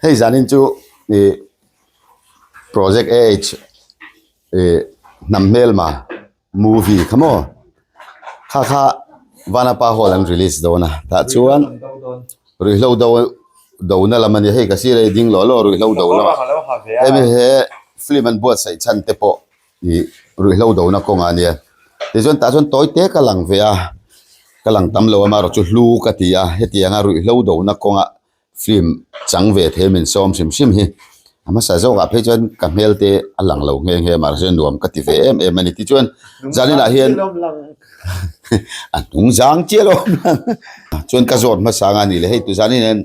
Hei zanin chu ih project AH ih hnam hmelma movie kha maw kha kha Vanapa hall an release dawn a tah chuan ruihhlo do dona lam a nia hei ka sir a i ding lawh lawh ruihhlo do lamah hemi he film an buatsaih chhan te pawh ih ruihhlo dona kawngah a nia tichuan tah chuan tawi te ka lang ve a ka lang tam lo a amaherawhchu hlu ka ti a hetianga ruihhlo dona kawngah film chang ve thei min sawm hrim hrim hi a hmasa zawkah phei chuan ka hmel te a lang lo nghe nghe mahse nuam ka ti ve em em a ni tichuan zaninah hian a hnung zang chiah lo chuan ka zawt hmasa ang a ni leh hei tu zanin hian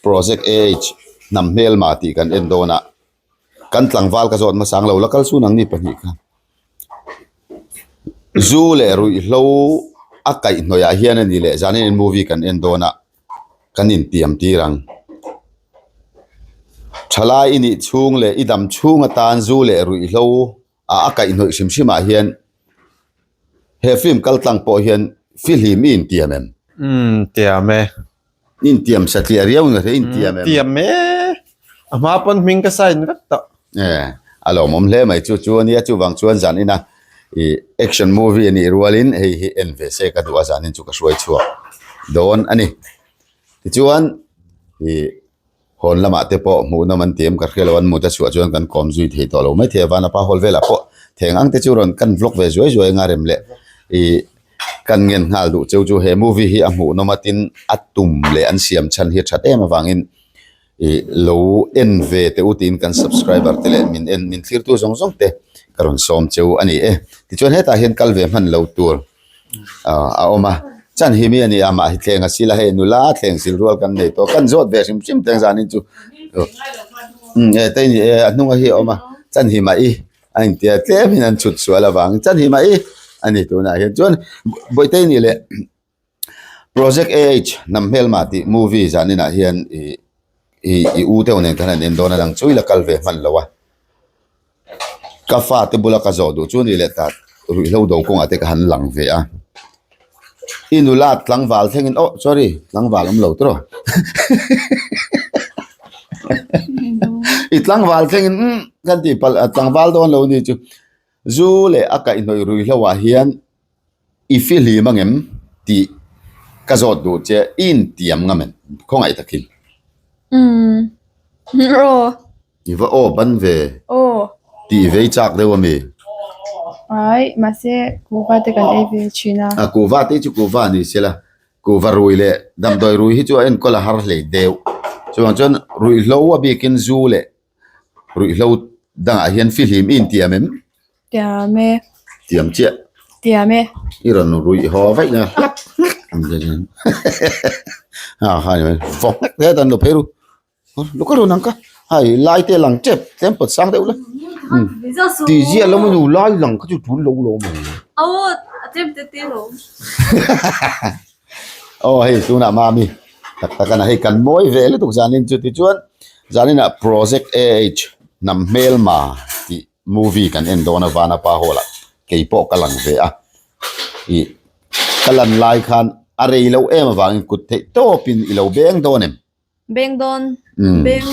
project AH hnam hmelma tih kan en dawn a kan tlangval ka zawt hmasa ang lo la kal chhun ang ni pahnih kha zu leh ruihhlo a kaihhnawih ah hian a ni leh zanin movie kan en dawn a. kan intiam tir ang. Thalai i nih chhung leh i dam chhung atan zu leh ruihhlo ah a kaihhnawih hrim hrim ah hian he film kal tlang pawh hian fihlim i intiam em? Umm tiam e. I intiam satliah riau nge i intiam em? Tiam e. A hma pawn hming ka sign vek tawh. E a lawmawm hle mai chu chu ania chuvang chuan zan ina ih action movie a nih rualin hei hi en ve se ka duh a zanin chu ka hruai chhuak dawn a ni tichuan ih hawn lamah te pawh hmuhnawm an ti em ka hria lo an mut a chhuah chuan kan kawm zui thei tawh lo maithei a vanapa hall velah pawh theng ang te chu rawn kan vlog ve zuai zuai anga rem leh ih kan ngen nghal duh cheu chu he movie hi a hmuhnawm a tin a tum leh an siam chhan hi a that em avangin. Ih lo en ve teh u tiin kan subscriber te leh min en min thlirtu zawng zawng te ka rawn sawm cheu a ni e. Tichuan hetah hian kal ve hman lo tur ah a awm a, chan hi mi a ni a mah hi thleng a sil a hei nula thleng sil rual kan nei tawh kan zawt ve hrim hrim teng zanin chu umm e te ni e a hnunga hi a awm a chan hi mah i a intia tlem in an chhut sual avangin chan hi mah i a ni tunah hian chuan Bawihte ni leh. Project AH hnam hmelma tih movie zaninah hian ih ih i u deuh nen khan an en dawn a lang chu i la kal ve hman lo a ka fate bula ka zawh duh chu a ni leh ta ruihhlo do kawngah te ka han lang ve a i nula tlangval thlengin aw sorry tlangval awm lo tawh i tlangval thlengin umm kan tih palh a tlangval dawn lo a ni chu zu leh a kaihhnawih ruihhlo ah hian. I fihlim angem tih ka zawt duh che i intiam ngam em? Khawngaih takin. Umm aw. I va aw ban ve. Aw. Tih vei chak deuh ami? Ai mahse kuhva te kan ei ve thin a. A kuhva te chu kuhva ni se la, kuhva rui leh damdawi rui hi chu a enkawl a har hlei deuh. Chuvang chuan ruihhlo a bikin zu leh Ruihhlo dangah hian fihlim i intiam em? Tiam e. Tiam chiah. Tiam e. I rawn ruih haw vaih na hlap hlap ang che hian. Ha ha ni mai. Vawk hlek hle dan lo phei ru. Lo ka rawn ang ka. Hai lai te lang tep tlem pawt sang deuh la. Ti ziah lo maw nu lai lang kha chu tul lo lo maw. Aw a tlem te te lo. Aw hei tunah mami tak tak a na hei kan mawi ve lutuk zanin chu tichuan zaninah project AH hnam hmelma tih movie kan en dawn a Vanapa hall ah kei pawh ka lang ve a ih ka lan lai khan a rei loh em avangin kut theih tawpin i lo beng dawn em? Beng dawn, beng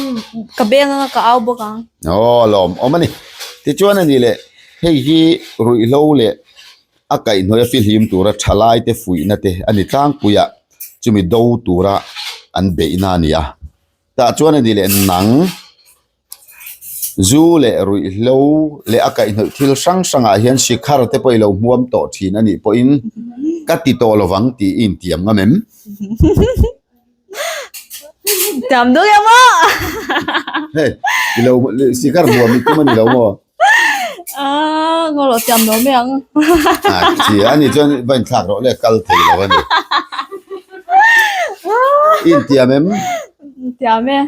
ka beng anga ka au bawk ang. Aw lawm awm a ni. Tichuan a ni leh hei hi ruihhlo leh a kaihhnawih a fihlim tura thalai te fuihna te a ni tlangpui a, chumi do tura an beihna a ni a. Tah chuan a ni leh nang. Zu leh ruihhlo leh a kaihhnawih thil hrang hrangah hian sikhar te pawh i lo hmuam tawh thin a nih pawhin ka ti tawh lovang tih i intiam ngam em? Tiam deuh em aw! Hei, i lo sikhar hmuam i tum a ni lo maw? Aaa, ngaw lo tiam lo mai ang. A chi a nih chuan va inthlak rawh le kal thei lo a ni. I intiam em? Tiam e.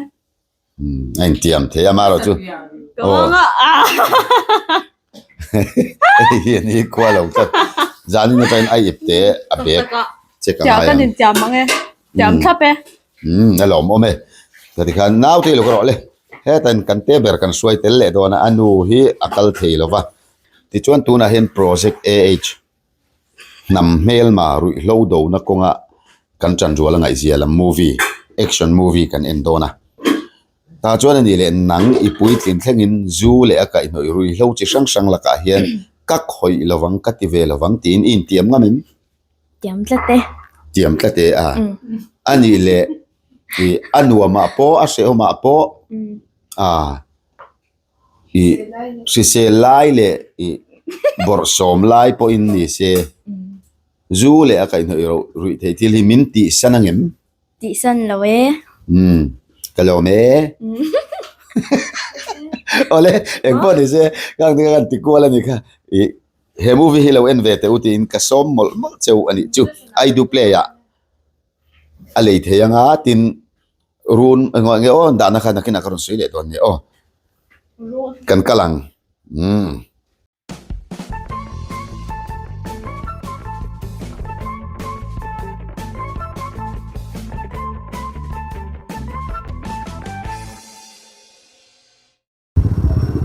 A intiam thei a marawh chu hei hi a ni khua lo tlat zanin atangin a ip te a bag check a ngai ang tiam ang e tiam thlap e umm a lawmawm e ka ti khan naute i lo ka rawh le hetan kan te ber kan hruai tel leh dawn a a nu hi a kal thei lo va tichuan tunah hian project AH Hnam hmelma ruihhlo dona kawnga kan tanrual a ngaihzia lam movie, action movie kan en dawn a. Tah chuan a nih leh nang i puitlin thlengin zu leh a kaihhnawih ruihhlo chi hrang hrang lakah hian ka khawih lovang ka ti ve lovang tiin i intiam ngam em? Tiam tlat e. Tiam tlat e a. A nih leh i a nuamah pawh a hrehawmah pawh a i hrisel lai leh i bawrhsawm lai pawhin ni se zu leh a kaihhnawih ro ruih theih thil hi min tihsan ang em? Tihsan lo e. Umm ka lawm e. Awle engpawh ni se khang te kha kan ti kual a ni kha i he movie hi lo en ve teh u tiin ka sawm mawlh mawlh cheu a nih chu Aidu play ah a lei thei anga tin run engah nge aw dahna kha nakinah ka rawn sawi leh dawn nia aw kan kal ang umm.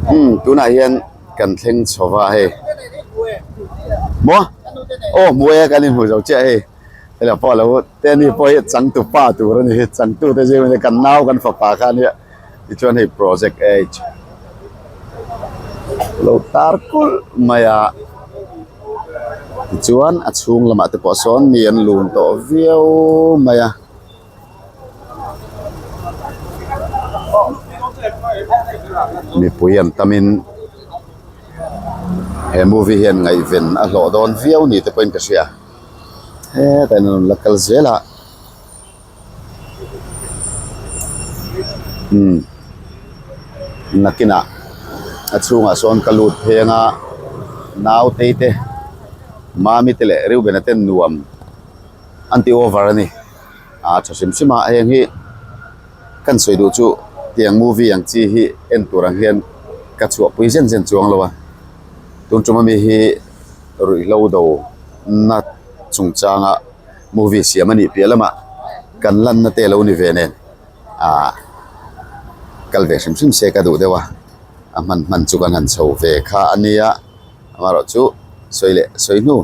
Umm tunah hian kan thleng chho va hei maw aw hmuh e kan inhmu zo chiah hei hela pawh alo te ni pawh hi changtu pa tur a ni changtu te zing a kan nau kan fapa kha a nia tichuan hei project h lo tar kulh mai a tichuan a chhung lamah te pawh sawn mi an lun tawh viau mai a. Mipui an tamin he movie hian ngaihven a hlawh dawn viau ni te pawhin ka hria hetah hian an rawn la kal zel a umm nakinah a chhungah sawn ka lut phei anga nautei te mami te leh Reuben-a ten nuam. an ti over a ni a tha hrim hrim a heng hi kan sawi duh chu tiang movie ang chi hi en tur ang hian ka chhuah pui zen zen chuang lo a tun tum ami hi ruihhlo do na chungchanga movie siam a nih piah lamah kan lanna te alo ni ve nen ah kal ve hrim hrim se ka duh deuh a a hman hman chu kan han chho ve kha a nia amaherawhchu sawi leh sawi hnu.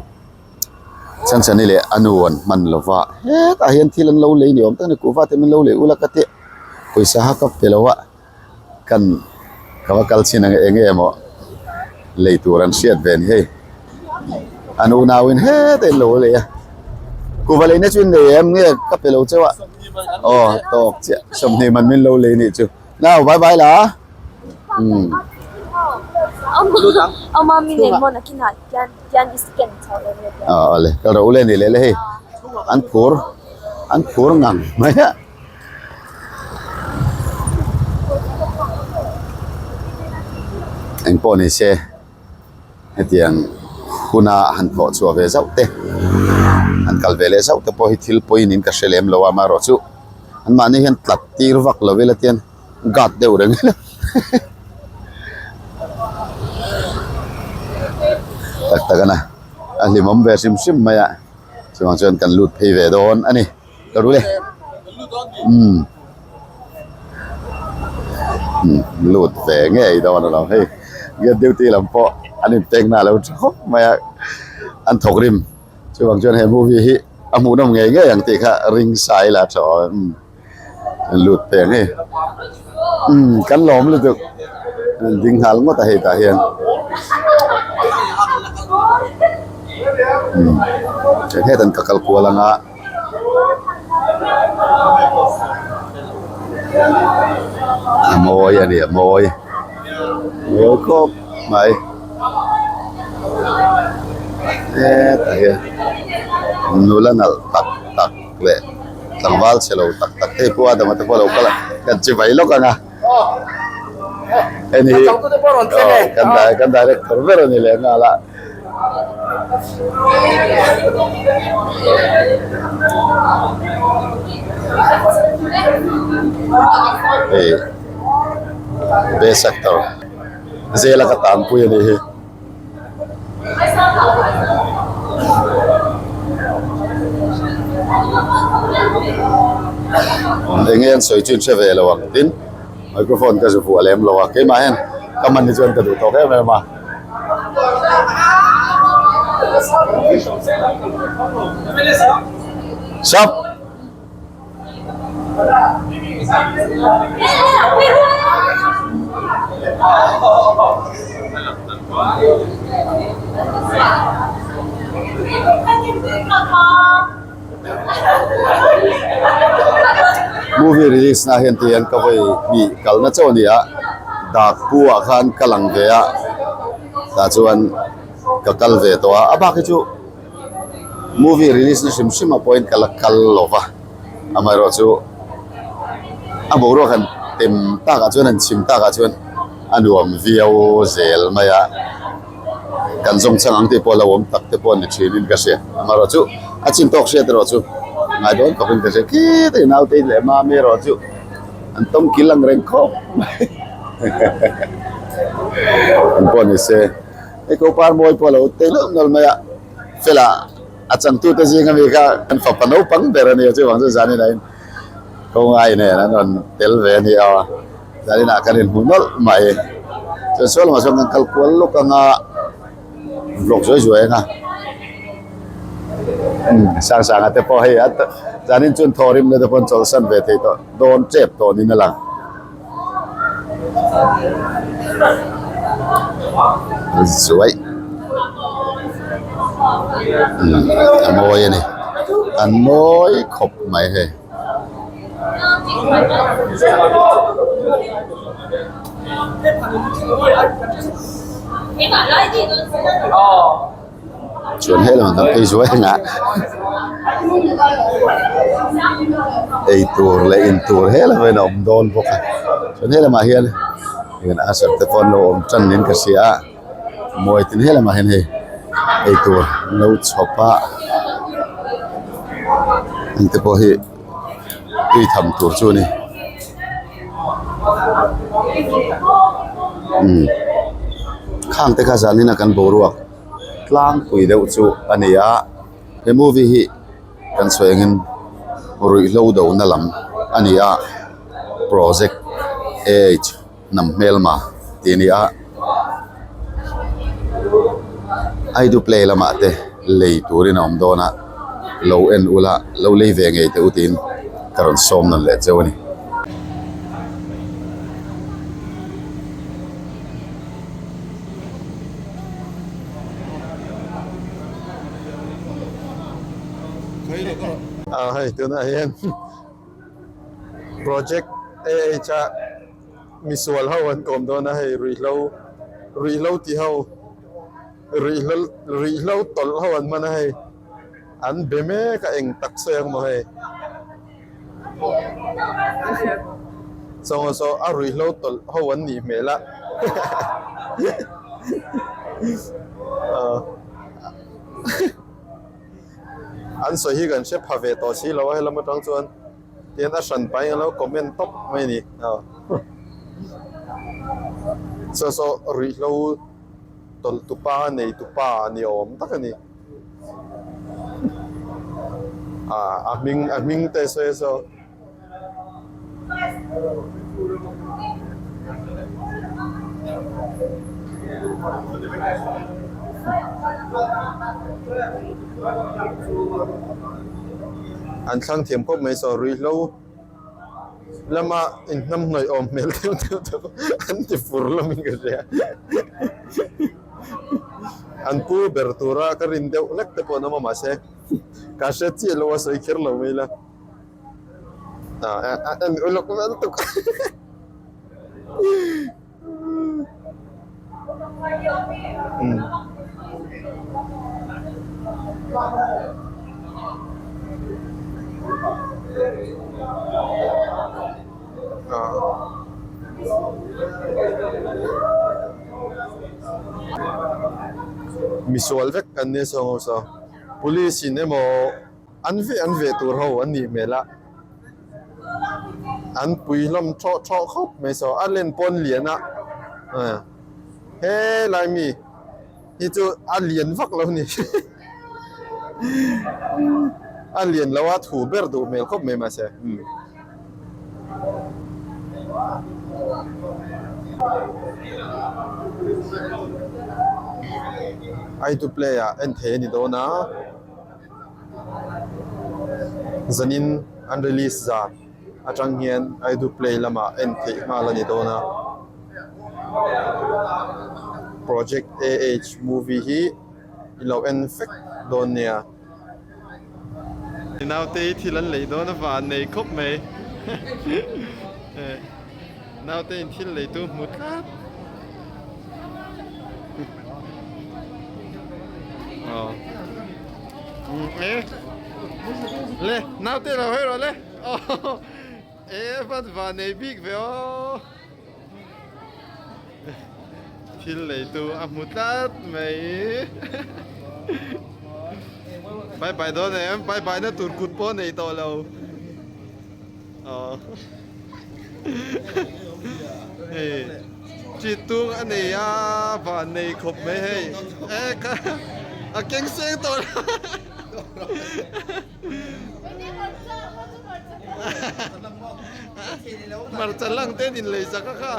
Chhanchhani leh a nu an hman lo va hetah hian thil an lo lei ni awm tak a ni kuhva te min lo lei ula ka tih pawisa kha ka pe lo a kan ka va kal chin ang eng nge maw lei tur an hriat ve a ni hei an unau in hetah in lo lei a kuhva leina chu in nei em nge ka pe lo chauh a aw tawk chiah sawmhnih man min lo lei nih chu nau bye bye la umm. Aw awle ka ro le ni leh le hei an phur an phur ngang mai a engpawh ni se hetiang huna han thawh chhuah ve zauh te han kal ve leh zauh te pawh hi thil pawiin ka hre lem lo a amaherawhchu anmahni hian tlat tir vak lo ila tian. Guard deuh reng ila tak tak a na a hlimawm ve hrim hrim mai a chuvang chuan kan lut phei ve dawn a ni ka ru le umm umm lut ve ngei dawn a lo hei gate duty lam pawh an inpek na a lo tha khawp mai a an thawk rim chuvang chuan he movie hi a hmuhnawm ngei ngei ang tih kha ring sa ila a tha awm e umm. An lut peng hei umm kan lawm lutuk an ding nghal ngawt a hei tah hian umm hetan ka kal kual anga a mawi a ni a mawi mawi khawp mai hetah hian nula nalh tak tak leh. Tlangval chhe lo tak tak hei pawh Adama te pawh a lo kal a, kan chi vai lawk ang a. Hei ni hi kan kan director ber a ni leh nghal a. Hei best actor zela ka tanpui a ni hi. Eng nge an sawi chu in hre ve lo ang tin microphone ka zu vuah lem lo a keimah hian ka man hi chuan ka duh tawk em em a. Stop. Movie release na hian tihian ka vawi hnih kalna chauh a ni a dak pu ah khan ka lang ve a tah chuan ka kal ve tawh a a bak hi chu movie release na hrim hrim ah pawhin ka la kal lo va amaherawh chu a boruak han tem takah chuan han chhim takah chuan a nuam viau zel mai a. Kan zawng chang ang tih pawh lo awm tak te pawh a ni thin in ka hria. Amaherawh chu a chin tawk hriat erawh chu ngai dawn khawp in ka hria. Khitah i naute leh mami erawh chu an tawng kil ang reng khawp mai. Eng pawh ni se hei ko par mawi pawh a lo tei nawlh nawlh mai a. Fela a changtute zing ami kha kan fapa naupang ber a nia chuvang chu zanin ah in Kawngai nen an rawn tel ve a ni a, zaninah kan inhmu nawlh mai. Chuan sawi lamah chuan kan kal kual lawk ang a, vlog zuai zuai ang a. Umm Sangsanga te pawh hei a zanin chuan thaw rimna te pawh an chawlhsan ve thei tawh dawn tep tawh niin a lang. Zuai umm a mawi a ni an mawi khawp mai hei. Chuan he lamah kan phei zuai ang a ei tur leh in tur he lamah hian a awm dawn bawk a chuan he lamah hian eng asar te pawh an lo awm tan niin ka hria a mawi tin he lamah hian hei ei tur an lo chhawp a heng te pawh hi tui tham tur chu a ni umm khang te kha zanin a kan boruak tlangpui deuh chu a ni a he movie hi kan sawi angin ruihhlo do na lam a ni a project age hnam hmelma tih a ni a aidu play lamah te lei turin a awm dawn a lo en ula lo lei ve ngei teh u tiin ka rawn sawm nawn leh cheu a ni. Ah hei tunah hian project AH a misual ho an kawm dawn a hei ruihhlo ruihhlo ti ho ruihhlo ruihhlo tawlh ho an hman a hei an be mek a eng tak sawi ang maw hei. Chawnga saw a ruihhlo tawlh ho an nih hmel a an sawi hi kan hre pha ve tawh si lo a helam atang chuan tihian a hran pahin an lo comment tawp mai a ni saw saw ruihhlo tawlh tupa nei tupa ni awm tak a ni. Ah a hming a hming te sawi a saw. An thlang thiam khawp mai saw ruihhlo lama inhnamhnawih awm hmel deuh deuh te pawh an ti fur lamin ka hria. An pu ber tura ka rin deuh hlek te pawh an awm a mahse ka hre chiah lo a sawi kher lo mai la ah en uluk vel tuk umm. Misual vek kan nia saw ho saw police in emaw an veh an veh tur ho an nih hmel a an pui hlawm thawh thawh khawp mai saw a len pawn lian a helai mi hi chu a lian vak lo a ni a lian lo a thu ber duh hmel khawp mai mahse umm. I to play ah en thei a ni dawn a zanin an release zan. atang hian Aidu Play lamah en theih nghal a ni dawn a Project AH movie hi i lo en vek dawn nia. Naute hi thil an lei dawn a van nei khawp mai naute in thil lei tu hmu tlat aw e le naute lo hei rawh le aw e van van nei bik ve aw. Thil leitu a hmu tlat mai. Bye bye dawn em, bye bye na tur kut pawh nei tawh lo. Aw. Hei chi tung a nei a, van nei khawp mai hei. E kha a keng seng tawh lo. Hmarcha lang te an inlei zak a kha.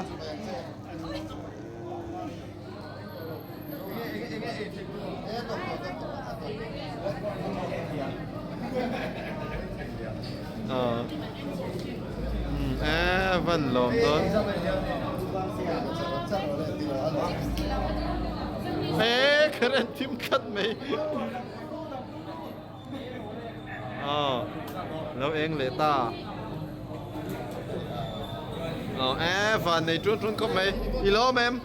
E van lawm dawn. E current thim tlat mai. Aw lo eng leh ta aw e van nei tun tun khawp mai i lawm em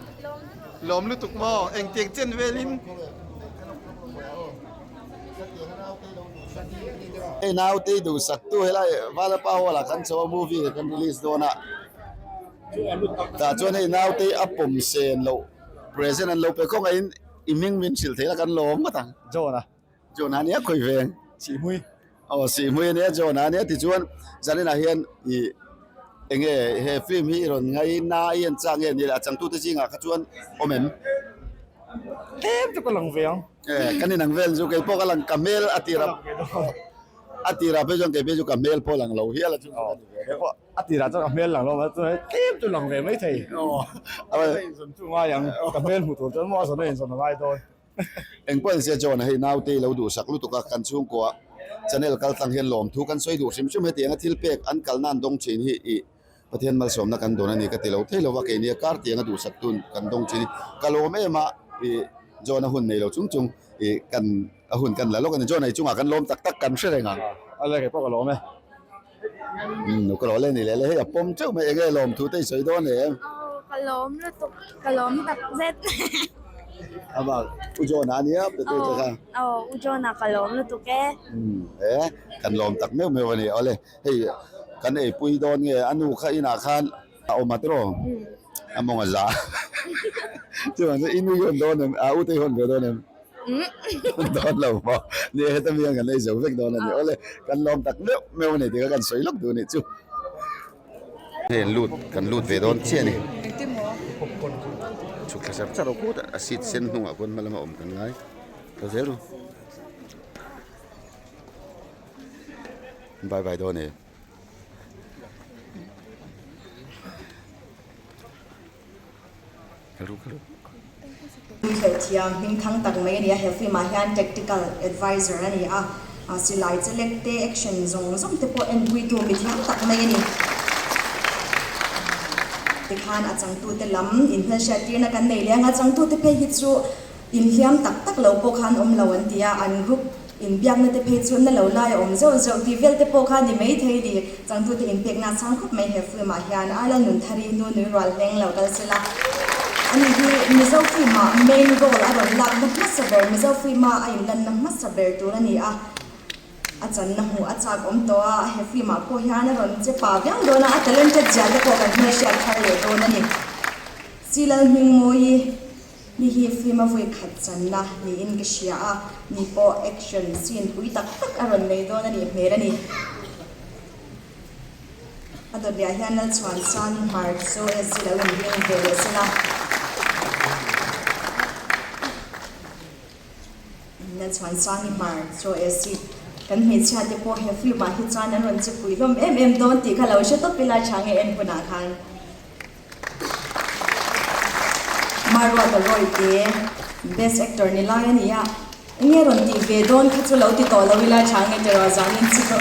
lawm lutuk maw engtiang chen velin Hei naute i duhsak tu helai Valapa hall ah kan chho a movie kan release dawn a tah chuan hei naute a pawm sen loh present an lo pe khawngaihin i hming min hrilh theih la kan lawm ngawt ang. John a. John a nia khawi ve. Sihhmui. Aw Sihhmui a nia John a nia tichuan zaninah hian ih enge he film hi i rawn ngai na i en chak nge ni le a changtute zingah kha chuan awm em? Tlem chu ka lang ve ang. E kan inang vel chu keipawh ka lang ka hmel a tir a a tirah phei chuan keipawh chu ka hmel pawh lang lo hial a chu ka ni ve deuh. A tirah chuan ka hmel lang lo a chuan tlem chu lang ve mai thei. Aw a inzawn chu ngai ang ka hmel hmuh tur chuan maw a zawn a inzawn a ngai dawn. Engpawh in sia John hei naute i lo duhsak lutuk a kan chhungkua channel kal tlang hian lawmthu kan sawi duh hrim hrim hetiang a thil pek an kalna an dawng thin hi ih Pathian malsawmna kan dawn a ni ka ti lo thei lo va keini a kar tiang a duhsak tun kan dawng thin hi ka lawm em a ih John a hun nei lo chung chung ih kan a hun kan la lawk a ni John hei chungah kan lawm tak tak kan hre reng ang. A le keipawh ka lawm e. Umm ka lawm le ni leh le hei a pawm teuh mai enge lawm thu te i sawi dawn em? Aw ka lawm lutuk ka lawm tak zet. Ama U John-a ania pe tu che kha. Aw U John-a ka lawm lutuk e. Umm e kan lawm tak meuh meuh a ni awle hei kan eipui dawn nge a nu kha inah khan a awm a tiraw a mawng a za chuvang chuan i nu i hawn dawn em a u te i hawn ve dawn em? Dawn lo maw? Ni e, heta mi hian kan ei zo vek dawn a ni. Awle, kan lawm tak meuh meuh a ni tih kha kan sawi lawk duh a nih chu. Hei an lut, kan lut ve dawn chiah a ni. Chhuk thla char char aw kut a seat sen hnungah khuan hma lama awm kan ngai ta zel ru. Bye bye dawn e. Khelh thiam hming thang tak mai a ni a, he film ah hian tactical advisor a ni a, silai chelek te action zawng zawng te pawh enpuitu mi thiam tak mai a ni. Tikhan a changtute lam inhmelhriat tirna kan nei leh ang a, changtute phei hi chu Inhliam tak tak lo pawh khan awm lo an ti a, an group inbiakna te phei chu na lo lai a awm zeuh zeuh tih vel te pawh kha ni mai thei ni. Changtute inpekna a chang khawp mai he film ah hian Arla Nunthari nu nui rual hleng lo kal sela. Ani hi Mizo film ah main role a rawn lakna hmasa ber, Mizo film a a inlanna hmasa ber tur a ni a, a channa hmuh a chak awm tawh a, he film ah pawh hian a rawn che pa viau dawn a, a talented zia te pawh kan hmelhriat thar leh dawn a ni. Silal Hmingmawii. Ni hi film a vui khat channa niin ka hria a, ni pawh action scene pui tak tak a rawn nei dawn a nih hmel a ni. A dawtliah hian Lalchhuansang Hmar chu SC lo inring ve leh sela. Lalchhuansangi Hmar chu SC kan hmeichhia te pawh he film ah hi chuan an rawn che pui hlawm em em dawn tih kha lo hre tawp ila tha nge en hunah khan. Maruata Royte, Best Actor ni lai a ni a, enge rawn tih ve dawn kha chu lo ti tawh lo ila tha nge tiraw zanin chu.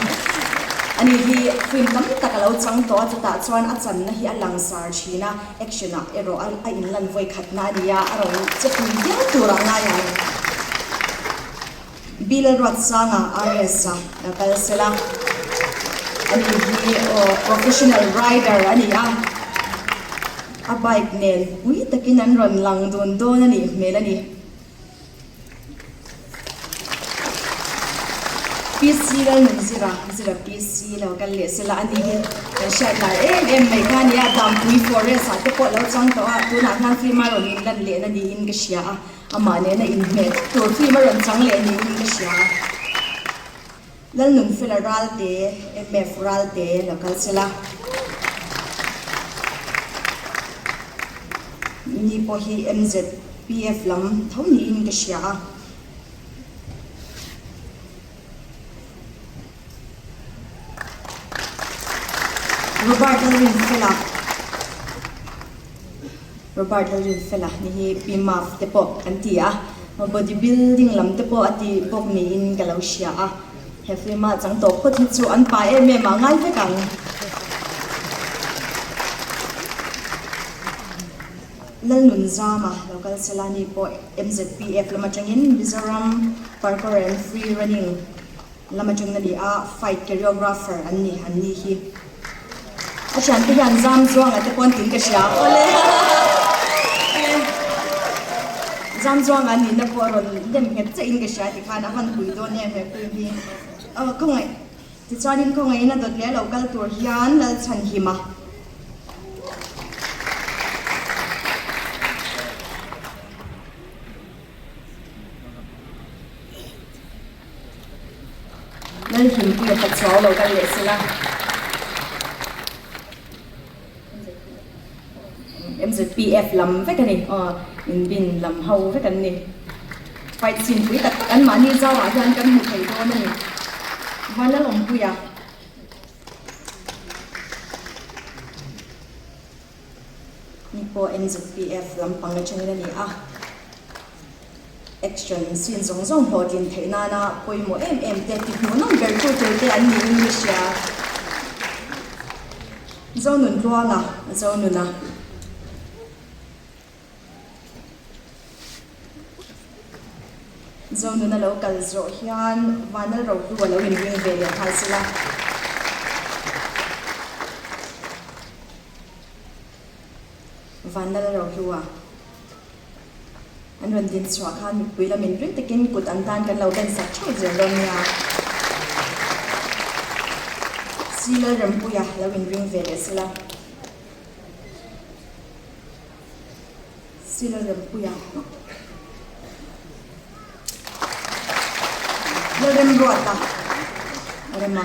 Ani hi film tam tak a lo chang tawh a, chutah chuan a channa hi a langsar thin a, action ah erawh a inlan vawi khatna a ni a, a rawn che pui viau tur ah ngai ang. Bill Ruatsanga RS a la kal sela, ani hi aw professional rider a ni a, a bike nen pui takin an rawn lang dun dawn a nih hmel a ni. PC Lalnunzira, Zira PC lo kal leh sela a ni hi kan hriat lar em em mai kha a ni a, Dampui Forest ah te pawh lo chang tawh a, tunah khan film a rawn inlan lehna niin ka hria a. Amah nena inhmeh tak tur film a rawn chang leh niin ka hria. Lalnunfela Ralte, MF Ralte, lo kal sela. Ni pawh hi MZPF lam tho niin ka hria a. Robert Lalrinfela Robert Lalrinfela ni hi Pi Maf te pawh an ti a, body building lam te pawh a ti bawk niin ka lo hria a, he film a chang tawh phawt hi chu an pa em em a ngai vek ang. Lalnunzama lo kal sela ni pawh MZPF lam atangin Mizoram Parkour and Free Running lam atangin a ni a, fight choreographer an ni an ni hi. A thiante hian zam zuanga te pawh an tin ka hria awle zam zuanga an nihna pawh a rawn dem nghet che in ka hria tikhan a van pui dawn em he film hi. Aw khawngaih tichuanin khawngaihin a dawt leh a lo kal tur hian Lalchhanhima. Lalhlimpuia Pachuau lo kal leh sela. MZPF lam vek a ni, aw inbin lam ho vek an ni. Fight scene pui tak tak an mahni zarah hian kan hmu thei dawn a ni. Vanlalawmpuia. Ni pawh MZPF lampang atangin a ni a, action scene zawng zawng hlawhtlin theih nana pawimawh em em te ti hmuhnawm ber tu tur te an niin ka hria. Zonun Tluanga, Zonuna. Zonun a lo kal zawh hian Vanal Rohlu a lo inring ve leh nghal sela. Vanal Rohlu a an rawn din chhuah khan mipui lam inring takin kut an tan kan lo ben sak theuh zel dawn nia. Silalrempuia lo inring ve leh sela. Sila Rempuia Lalremruata Rema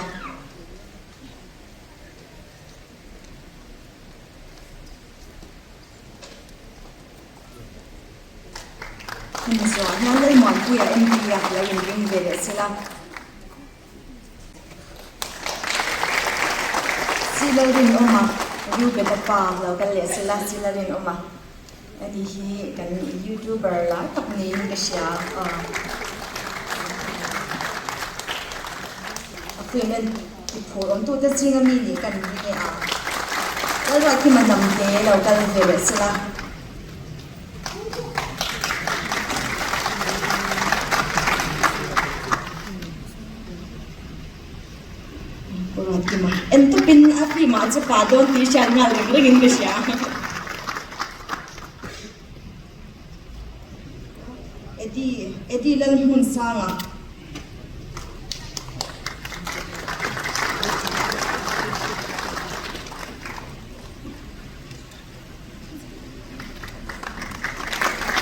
Hemi zawhah hian Lalmuanpuia MP-a lo inring ve leh sela. Si Lalrinawma, Reuben-a pa lo kal leh sela, Si Lalrinawma ani hi kan youtuber lar tak niin ka hria a. A film en ti phur awm tute zinga mi nih ka ni nghe a. Lalruatkima hnamte lo kal ve leh sela. En tupin a film ah chu pa dawn tih hriat nghal reng reng in ka hria. Eddie Eddie Lalhmunsanga.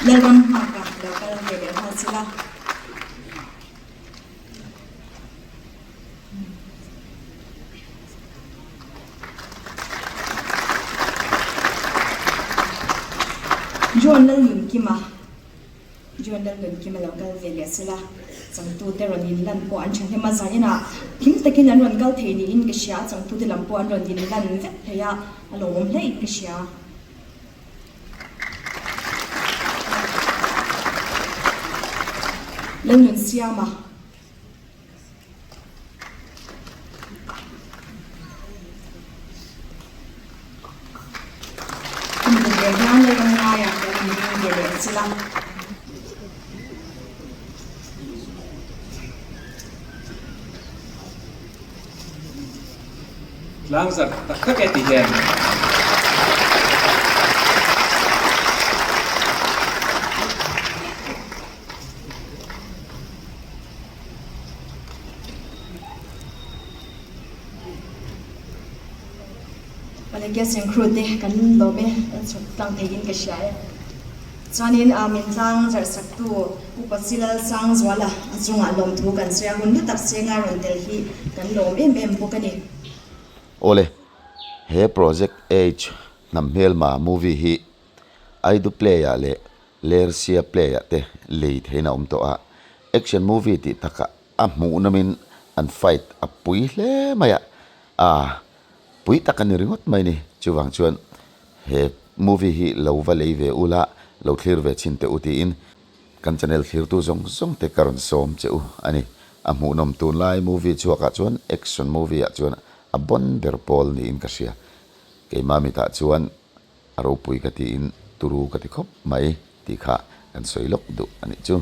Lalram nghaka lo kal ve leh nghal sela. John Lalnunkima John Lalnunkima lo kal ve leh sela, changtute rawn inlan pawh an thahnem a, zaninah hlim takin an rawn kal thei niin ka hria a, changtute lam pawh an rawn inlan vek thei a, a lawmawm hle in ka hria. Lalnunsiama. hian Lalramngaia kan inring ve leh chil a. Tlang zarh tak tak e ti hian. Awle guest and crew te kan lawm e an chhuk tlang theiin ka hria e. Chuanin a min tlang zarh saktu Pu Pasilal Sangzuala a chungah lawmthu kan sawi a, hun hlu tak senga rawn tel hi kan lawm em em bawk a ni. Awle, he Project H hnam hmelma movie hi Aidu Play-ah leh Lersia Play-ah te lei theihin a awm tawh a, action movie tih takah a hmuhnawmin an fight a pui hle mai a, aa pui tak a ni ringawt mai ni. Chuvang chuan he movie hi lo va lei ve ula, lo thlir ve chhin teh u tiin kan channel thlirtu zawng zawng te ka rawn sawm che u a ni. A hmuhnawm tunlai movie chhuakah chuan action movie ah chuan a bon ber pawl niin ka hria. Keimah mitah chuan A ropui ka tiin turu ka ti khawp mai tih kha kan sawi lawk duh a nih chu.